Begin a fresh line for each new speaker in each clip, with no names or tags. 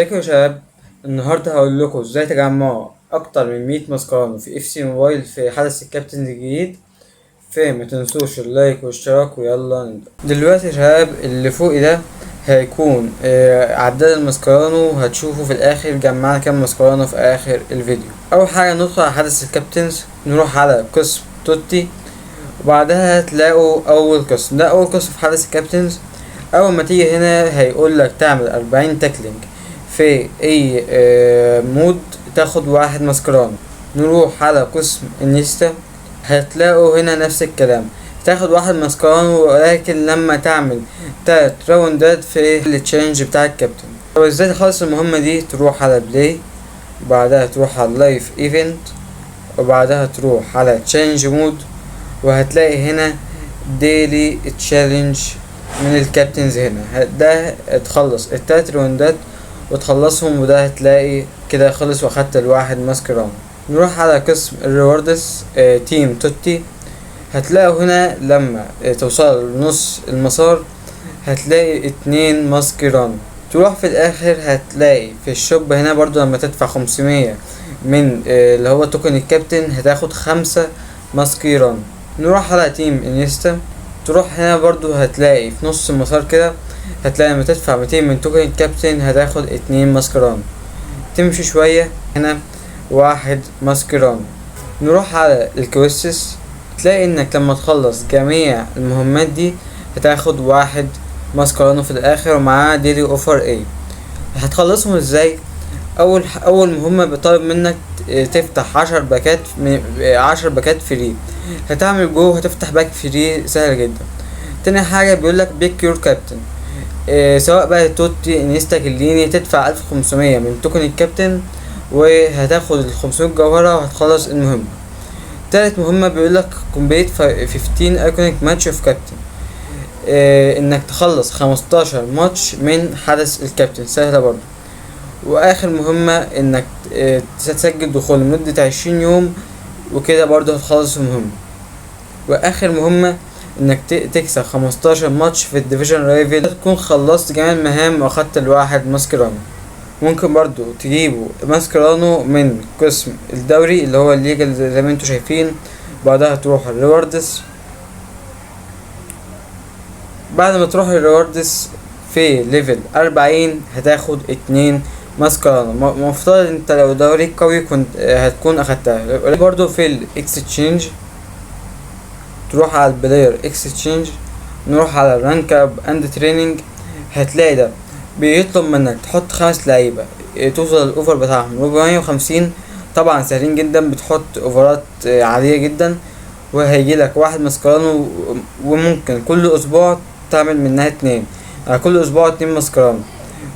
ازيكم يا شباب؟ النهارده هقول لكم ازاي تجمعوا اكتر من 100 ماسكرانو في FC Mobile في حدث الكابتن الجديد. فما تنسوش ال like والاشتراك، ويلا نبدأ. دلوقتي يا شباب، اللي فوق ده هيكون عداد الماسكرانو، هتشوفوا في الاخر جمعنا كام ماسكرانو في اخر الفيديو. اول حاجه ندخل على حدث ال captains، نروح على قسم توتي، وبعدها هتلاقوا اول قسم. ده اول قسم في حدث ال captains. اول ما تيجي هنا هيقول لك تعمل 40 tackling في اي mode تاخد واحد ماسكرانو. نروح على قسم انيستا، هتلاقوا هنا نفس الكلام، تاخد واحد ماسكرانو ولكن لما تعمل تلات راوندات في ال challenge بتاع الكابتن. طب ازاي تخلص المهمة دي؟ تروح على play، وبعدها تروح على live event، وبعدها تروح على challenge mode، وهتلاقي هنا daily challenge من ال captains هنا. ده تخلص التلات راوندات وتخلصهم، وده هتلاقي كده خلص واخدت الواحد ماسكرانو. نروح على قسم ال rewards، team توتي. هتلاقوا هنا لما توصل لنص المسار هتلاقي اتنين ماسكرانو. تروح في الاخر هتلاقي في ال shop هنا برضو لما تدفع 500 من اللي هو token الكابتن هتاخد 5 ماسكيرانو. نروح على team انيستا، تروح هنا برضو هتلاقي في نص المسار كده هتلاقي لما تدفع 200 من token الكابتن هتاخد اتنين ماسكرانو. تمشي شوية هنا واحد ماسكرانو. نروح على ال quests، تلاقي انك لما تخلص جميع المهمات دي هتاخد واحد ماسكرانو في الاخر ومعاه daily offer. ايه هتخلصهم ازاي؟ اول مهمة بيطلب منك تفتح 10 باكات، 10 باكات free. هتعمل go هتفتح pack free، سهل جدا. تاني حاجة بيقولك pick your captain، سواء بقى توتي، انيستا، كليني، تدفع 1500 من token الكابتن وهتاخد ال 500 جوهرة وهتخلص المهمة. تالت مهمة بيقولك complete 15 iconic match of captain، انك تخلص 15 ماتش من حدث الكابتن، سهلة برضو. واخر مهمة انك تسجل دخول لمدة 20 يوم، وكده برضو هتخلص المهمة. واخر مهمة انك تكسب 15 ماتش في ال division rival، تكون خلصت جميع المهام واخدت الواحد ماسكرانو. ممكن برضو تجيبوا ماسكرانو من قسم الدوري اللي هو الليجا زي ما انتوا شايفين. بعدها تروح ال rewards. بعد ما تروح ال rewards في level 40 هتاخد اتنين ماسكرانو. مفترض انت لو دوري قوي كنت هتكون اخدتها. برضو في ال exchange تروح على ال player exchange، نروح على ال rank up and training، هتلاقي ده بيطلب منك تحط خمس لعيبة توصل ال over بتاعهم 450. طبعا سهلين جدا، بتحط اوفرات عالية جدا وهيجي لك واحد ماسكرانو، وممكن كل اسبوع تعمل منها اتنين، يعني كل اسبوع اتنين ماسكرانو.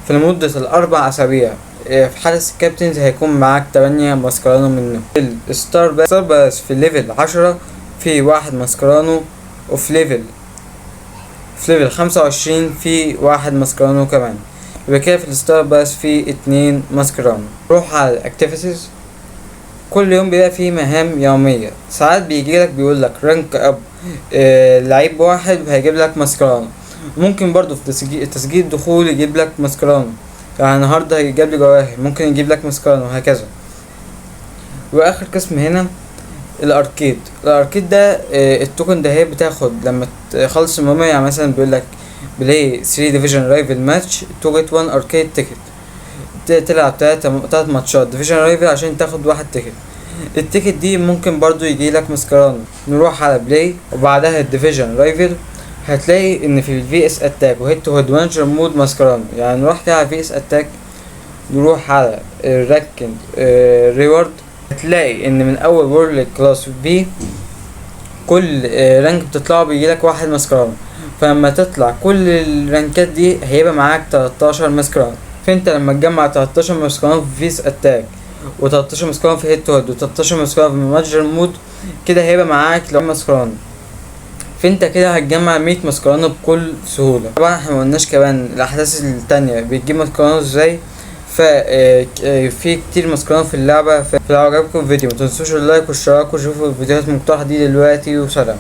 في لمدة الاربع اسابيع في حدث ال captains هيكون معاك تمانية ماسكرانو منه. ال star pass، star pass في level 10 في واحد ماسكرانو، وفي level 25 في واحد ماسكرانو كمان. يبقى كده في ال star pass في اتنين ماسكرانو. روح على ال activities. كل يوم بيبقى فيه مهام يومية. ساعات بيجيلك بيقولك rank up لعيب واحد وهيجيب لك ماسكرانو. ممكن برضو في تسجيل دخول يجيب لك ماسكرانو، يعني النهارده هيجيب لي جواهر، ممكن يجيب لك ماسكرانو وهكذا. واخر قسم هنا ال arcade. ال arcade ده ال token ده هي بتاخد لما تخلص المهمة. يعني مثلا بيقول لك play 3 division rival match to get 1 arcade ticket، تلعب تلات ماتشات division rival عشان تاخد واحد ticket. ال ticket دي ممكن برضو يجي لك مسكرانو. نروح على play وبعدها ال division rival، هتلاقي ان في ال VS attack و head to head manager mode ماسكرانو. يعني نروح كده على VS attack، نروح على ال ranking reward، هتلاقي ان من اول world class B كل rank بتطلعه بيجيلك واحد ماسكرانو. فلما تطلع كل الرانكات دي هيبقى معاك 13 ماسكرانو. فانت لما تجمع 13 ماسكرانو في VS attack و13 ماسكرانو في head to head و13 ماسكرانو في manager mode، كده هيبقى معاك لو ماسكرانو، فانت كده هتجمع 100 ماسكرانو بكل سهولة. طبعا احنا مقلناش كمان الاحداث التانية بتجيب ماسكرانو ازاي. ف في كتير ماسكرانو في اللعبة. فلو عجبكم الفيديو متنسوش ال like والاشتراك، وشوفوا الفيديوهات المقترحة دي دلوقتي، وسلام.